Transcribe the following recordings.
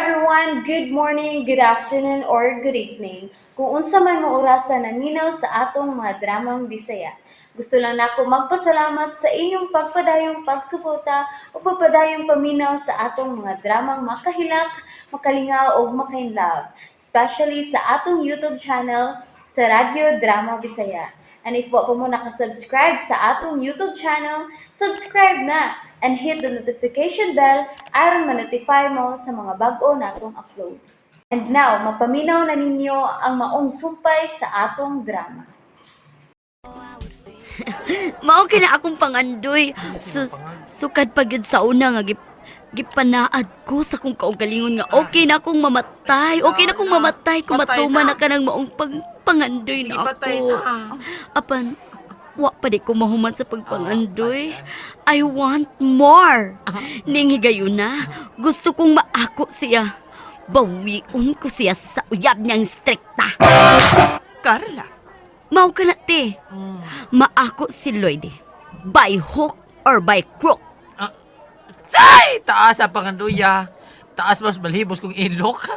everyone! Good morning, good afternoon, or good evening. Kung unsa man mo orasa naminaw sa atong mga dramang Bisaya. Gusto lang nako magpasalamat sa inyong pagpadayong pagsuporta o pagpadayong paminaw sa atong mga dramang makahilak, makalingaw ug makainlove, especially sa atong YouTube channel sa Radyo Drama Bisaya. And if wa pa mo nakasubscribe sa atong YouTube channel, subscribe na and hit the notification bell aron ma-notify mo sa mga bag-o natong uploads. And now, mapaminaw na ninyo ang maong sumpay sa atong drama. Mao kina akong pangandoy. Sus, sukad pa gyud sa una nga gipanaad ko sa akong kaugalingon nga okay na akong mamatay. Okay na akong mamatay kung Patay matuman na. na ka ng maong pangandoy Sige, na ako. patay na. Apan, wa pa di ko mahuman sa pagpangandoy. I want more. Ning higayuna, gusto kong maako siya. Bawion ko siya sa uyab niyang strikta. Carla, Mao ka na, te. Maako si Lloyd eh. By hook or by crook. Say! Taas ang panganduya. Taas mas malhibos kong ilok.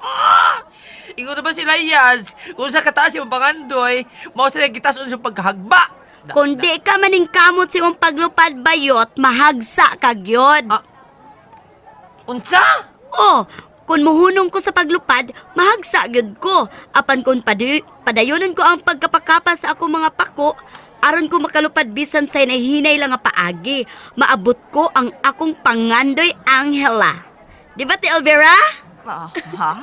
Ah! Ingon na ba si Layas? Kung sa kataas yung pangandoy, mao sila gitason sa pagkahagba. Kung di ka maning kamot sa imong paglupad bayot, mahagsa ka gyud. Ah. Unsa? Oh, kung muhunong ko sa paglupad, mahagsa gyud ko. Apan kung padayonon ko ang pagkapakapa sa akong mga pako, aron ko makalupad bisan sa hinay lang nga paagi, maabot ko ang akong pangandoy Angela. Di ba, Ti Elvira? Ah, ha?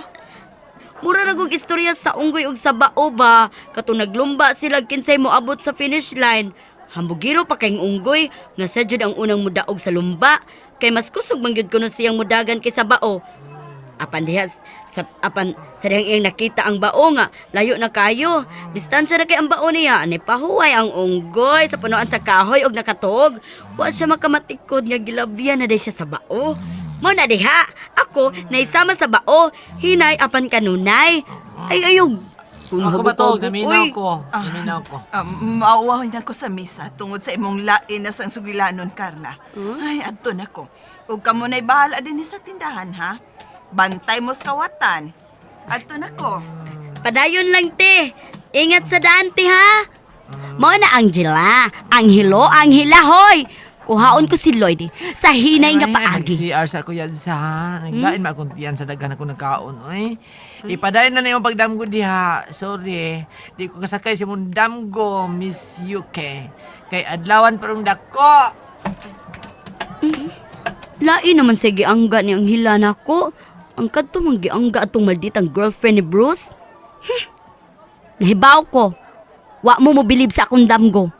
Mura na kog istorya sa unggoy ug sa bao ba. Katong naglumba sila kinsay moabot sa finish line. Hambugiro pa kayong unggoy nga sa jud ang unang mudaog sa lumba kay mas kusog man gyud kuno siyang mudagan kaysa bao. Apan diha sa apan sa dihang iyang nakita ang bao nga layo na kayo. Distansya na kay ang bao niya. Ani pahuway ang unggoy sa punuan sa kahoy og nakatuog. Wa siya makamatikod nga gilabyan na day siya sa bao. Mo na diha. Ako naisama sa bao. Hinay apan kanunay. Ay ayog. Kung Ako ba to? hagupagop, Naminaw uy. ko. Naminaw ko. Mauwahoy na ko sa misa tungod sa imong lain na sang sugilanon, Carla. Ay, adto na ko. Ug kamo na'y bahala din sa tindahan, ha? Bantay mo sa kawatan. Adto na ko. Padayon lang te. Ingat sa daan te ha. Mo na Angela. Anghelo, Angela hoy. Kuhaon ko si Lloyd eh, sa hinay nga Ay, paagi. nag-CR sa kuya sa. Naglain hmm? Akong tiyan sa daghan ako nagkaon. Oy. Ipadayon na na yung pagdamgo diha. Sorry. Di ko kasakay si mong damgo, Miss UK. Kay adlawan parong dako. Lain naman sa giangga ni Anghela nako. Ang kadto mang giangga atong malditang girlfriend ni Bruce. Nahibaw ko. Wa mo mobilib sa akong damgo.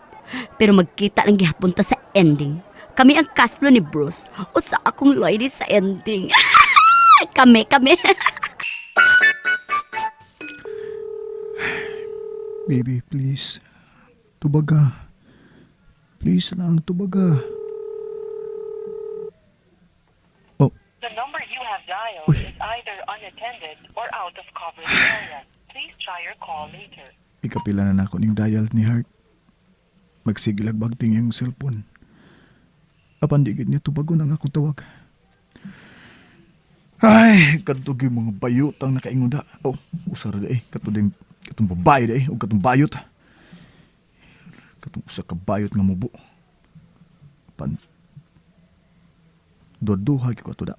Pero magkita lang gihapon ta sa ending. Kami ang kaslo ni Bruce o sa akong Lloyd sa ending. Kami, kami. Baby, please. Tubaga. Please lang, tubaga. Oh, The number you have dialed Uy. is either unattended or out of coverage area. Please try your call later. Ikapila na nako ning dial ni Heart. Magsiglag bagting yung cellphone. Apan di gid niya tubagon ang akong tawag. Ay, kadto gyud mga bayot ang nakaingon da. Oh, usara da eh. Kato din, katong babae da eh. O katong bayot. Katong usa ka bayot nga mubo. Pan, duha gyud ko ato da.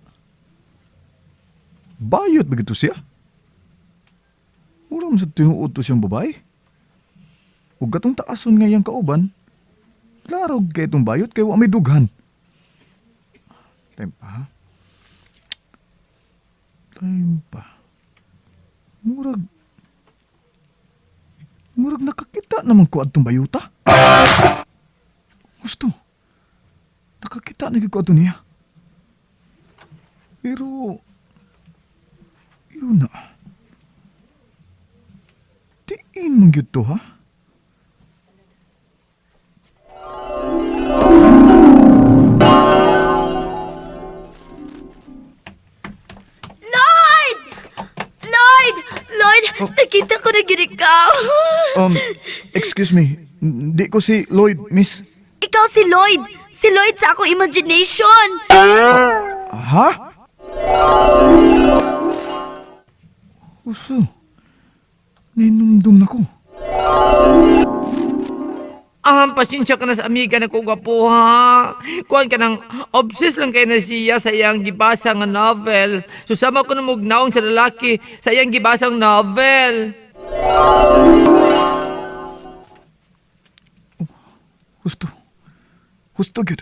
Bayot ba gito siya? Mura man sa tinuod to siyang babae. Ug katong taason nga iyang kauban, klaro kay itong bayot kay wa may dughan. Time pa ha? Time pa. Murag nakakita naman ko adtong bayuta. Gusto. Nakakita na gyud ko adto niya. Pero yun na. Tiin man gyud to ha? Lloyd! Lloyd! Lloyd! Nakita ko na gyud ikaw. Excuse me. Di ko si Lloyd, miss. Ikaw si Lloyd. Si Lloyd sa akong imagination. Ha? Uso. Ninumdum na ko. Ah, pasensya ka na sa amiga na ko gwapo ha. Kuan ka nang obsessed lang kay na siya sa iyang gibasa nga novel. Susama ko na mugnaong sa lalaki sa iyang gibasang novel. Husto. Husto gyud.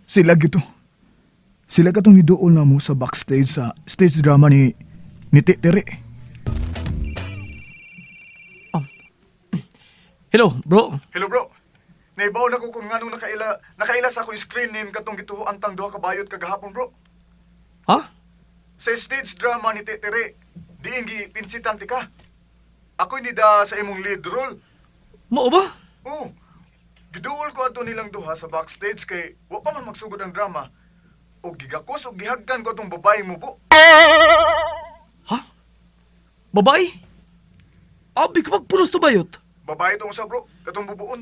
Sila gyud to. Sila katong niduol na mo sa backstage sa stage drama ni ni Tere. Hello, bro. Hello bro. Naibaw na ko kung nganong nakaila nakaila sa akong screen name katong gituoan tang duha ka bayot kagahapon, bro. Ha? Sa stage drama ni Tere, diin gi pinsitan ti ka. Ako'y nida sa imong lead role. Mao ba? Oo. Giduol ko ato nilang duha sa backstage kay wa pa man magsugod ang drama. O gigakos o gihagkan ko atong babae mo po. Ha? Babae? Abi ka pagpulos to bayot. Babae tong usa, bro, katong bubuon.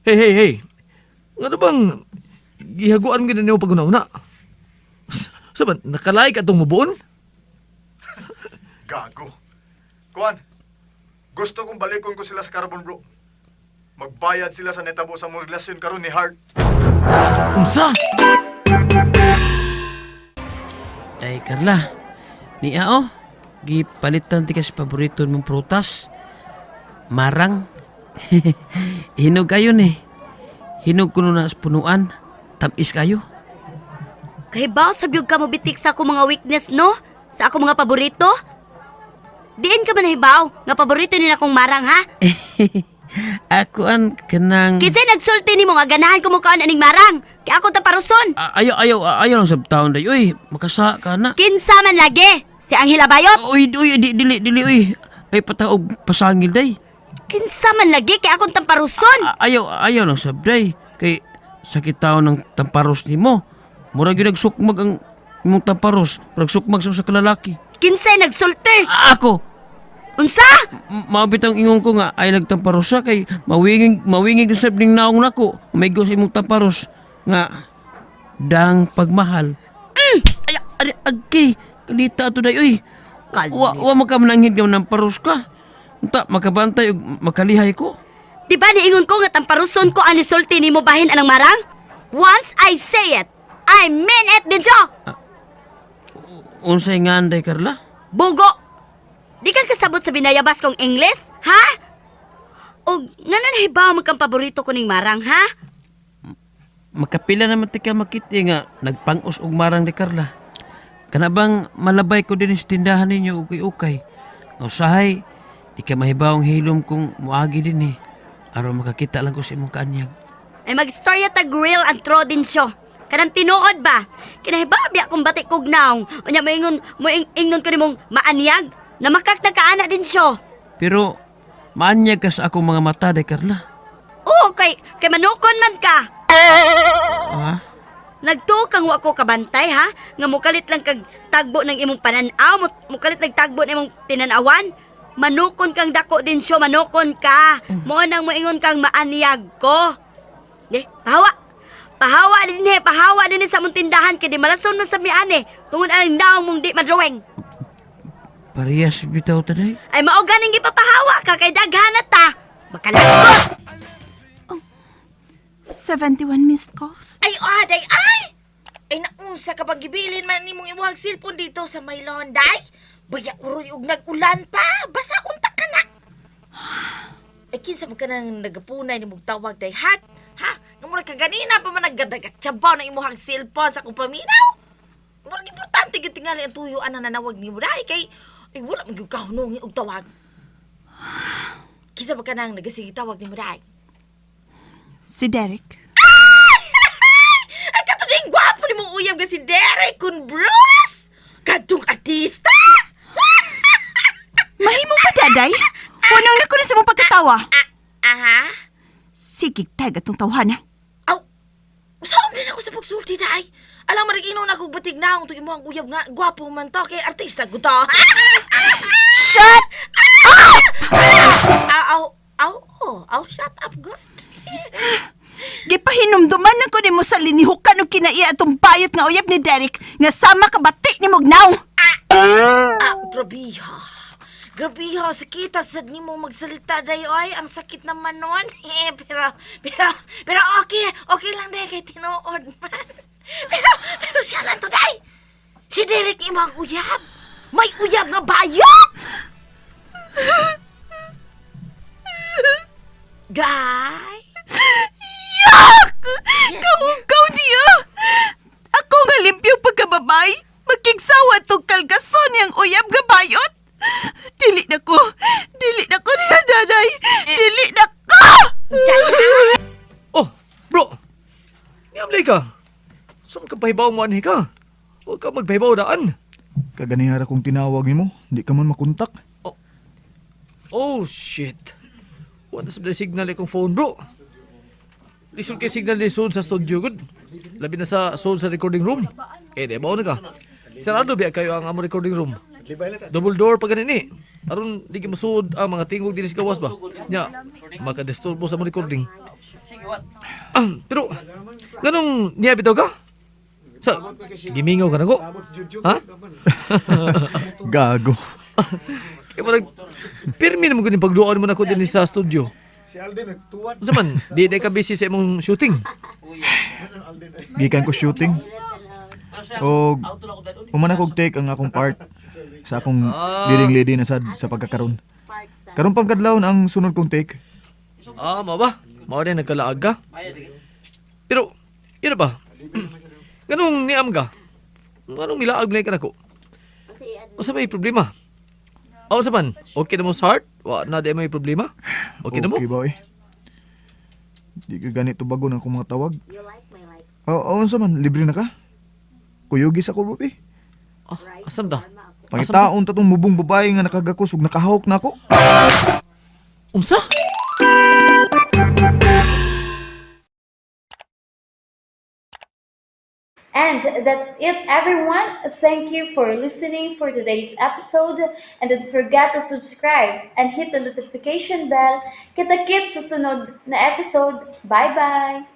Hey, hey, hey. Ngano bang gihaguan gyud nimo pag-una-una? Sa ba, nakalay ka itong mubuon? Gago. Kuan, gusto kong balikon ko sila sa carbon, bro. Magbayad sila sa netabo sa mong relasyon karon ni Hart. Unsa? Ay, Carla. Niya oh. Gipalitan ti kas paborito mong prutas. Marang. Hinog kayo ni. Hinog kuno na sa punuan. Tamis kayo. Kay ba sabyog ka mo bitik sa ako mga weakness, no? Sa ako mga paborito? Diin ka man hibaw nga paborito ni akong marang, ha? Ako an kanang... Kinsay nagsulti nimo nga ganahan ko mukaan aning marang? Kay ako ta paruson. Ayaw, ayaw, ayaw lang sa taon day. Uy, makasa ka na. Kinsa man lagi? Si Angela Bayot. Uy, uy, di, dili, dili, uy. Ay, pataog pasangil day. Kinsa man lagi kay akong tamparuson. Ayaw, ayaw lang sab day. Kay sakit taon ng tamparos nimo. Murag yun nagsukmag ang imong tamparos. Murag sukmag sa kalalaki. Kinsay nagsulti? Ako, Unsa? Maabit ang ingon ko nga ay nagtamparos siya kay mawinging mawinging sa ning naong nako. Umigo sa imong tamparos nga dang pagmahal. Ay, ari, agkay. Kalita ato day uy. Wa wa makamananghid nga ng paros ka. Unta makabantay ug makalihay ko. Di ba niingon ko nga tamparuson ko ang nisulti nimo bahin anang marang? Once I say it, I mean it, Benjo! Unsay nga anday Carla? Bugo! Di ka kasabot sa binayabas kong English, ha? O nga na nahibaw mo kang paborito ko ning marang, ha? Makapila naman ti ka makita nga nagpang-us og marang ni Carla. Kana bang malabay ko din sa tindahan ninyo ukay-ukay. Nga usahay, di ka mahibawang hilom kung muagi din eh. Aron makakita lang ko sa imong kaanyag. Ay magstorya tag real and true din siya. Kanang tinuod ba? Kinahibaw biya kung batik kog naong. Unya moingon moingon ko nimong maanyag. Na makak na din siya. Pero maanyag ka sa akong mga mata, day Carla. Oo, kay, kay manukon man ka. Ah? Nagtuo kang wa ko kabantay ha? Nga mukalit lang kag tagbo ng imong pananaw, mukalit lang tagbo ng imong tinanawan. Manukon kang dako din siyo, manukon ka. Mo nang moingon kang maanyag ko. Eh, pahawa. Pahawa din eh, pahawa din eh sa mong tindahan kay di malason man sa mian eh. Tungod ang naong mong di madrawing. Parehas bitaw taday. Ay mao ganing gipapahawa ka kay daghan na ta. Makalakot. 71 missed calls. Ay, aday, ay! Ay, naunsa kapag gibilin man nimong imuhag cellphone dito sa may day. Baya uroy og nag-ulan pa. Basa unta ka na. Ay, kinsa man ka nang nagapunay nimong tawag day, hat? Ha? Nga mura ka ganina pa man nagadagatsabaw na imuhag cellphone sa akong paminaw. Murag importante gyud tingali ang tuyuan na nanawag nimo day kay ay wala man gyud kahunungi og tawag. Kinsa man ka nang nagasige tawag nimo day? Si Derek. Ay, katong gwapo ni mong uyab nga si Derek kun Bruce! Kadtong artista! Mahimo pa, daday? Wanong na ko na sa mong pagkatawa. Aha. Sige, tag atong tawhana. Aw, usaom din ako sa pagsulti day. Alam mo, nag-inom na akong batig na akong imo ang uyab nga gwapo man to kay artista ko to. Shut! Aw, aw, aw, oh, aw, shut up, girl. Gipahinumduman na ko nimo sa linihukan og kinaiya atong bayot nga uyab ni Derek nga sama ka bati ni Mugnaw. Ah, Grabiha. Grabiha, sakita sad nimo magsalita day ay ang sakit naman nun. Eh, pero pero pero okay, okay lang day kay tinuod man. Pero pero siya lang to day. Si Derek imong uyab. May uyab nga bayot. Day. Yak! Kahugaw niya! Ako nga limpyo pagkababay. Magkigsawa tong kalgason niyang uyab nga bayot. Dili na ko. Dili na ko niya, daday. Dili na ko! Oh, bro. Ngamlay ka. Saan ka pahibaw mo anhi ka? Huwag ka magpahibaw daan. Kaganihara kong tinawag nimo, di ka man makontak. Oh, shit. Wala sa signal akong phone, bro. Lisod kay signal ni Sol sa studio, good. Labi na sa Sol sa recording room. Eh, di ba na ka? Sarado biya kayo ang among recording room. Double door pa ganun eh. Aron di ka masuod ang mga tingog dinhi sa gawas ba? Nya, makadisturbo sa among recording. Ah, pero, ganong niya bitaw ka? Sa, gimingaw ka na ko? Ha? Gago. Kaya parang, pirmi naman ko ni pagduan mo na ko din sa studio. Unsa man, di ka busy sa imong shooting. Gikan ko shooting. Og human akong take ang akong part sa akong leading lady na sad sa pagkakaron. Karon pang kadlawon ang sunod kong take. Ah, mao ba? Mao din nagkalaag ka. Pero, yun na ba? Ganong niam ka? Ganong nilaag na ka nako? Unsa may problema? Ah, unsa man? Okay na mo sa heart? Wa na di may problema? Okay na mo? Okay ba eh? Di ka ganito bago ng akong mga tawag. Oo, oh, unsa man, libre na ka? Kuyugis ako, Bobby. Ah, asam ta? Pangitaon ta tong mubong babae nga nakagakos ug nakahawk na ako. Unsa? And that's it, everyone. Thank you for listening for today's episode. And don't forget to subscribe and hit the notification bell. Kita-kits sa sunod na episode. Bye-bye!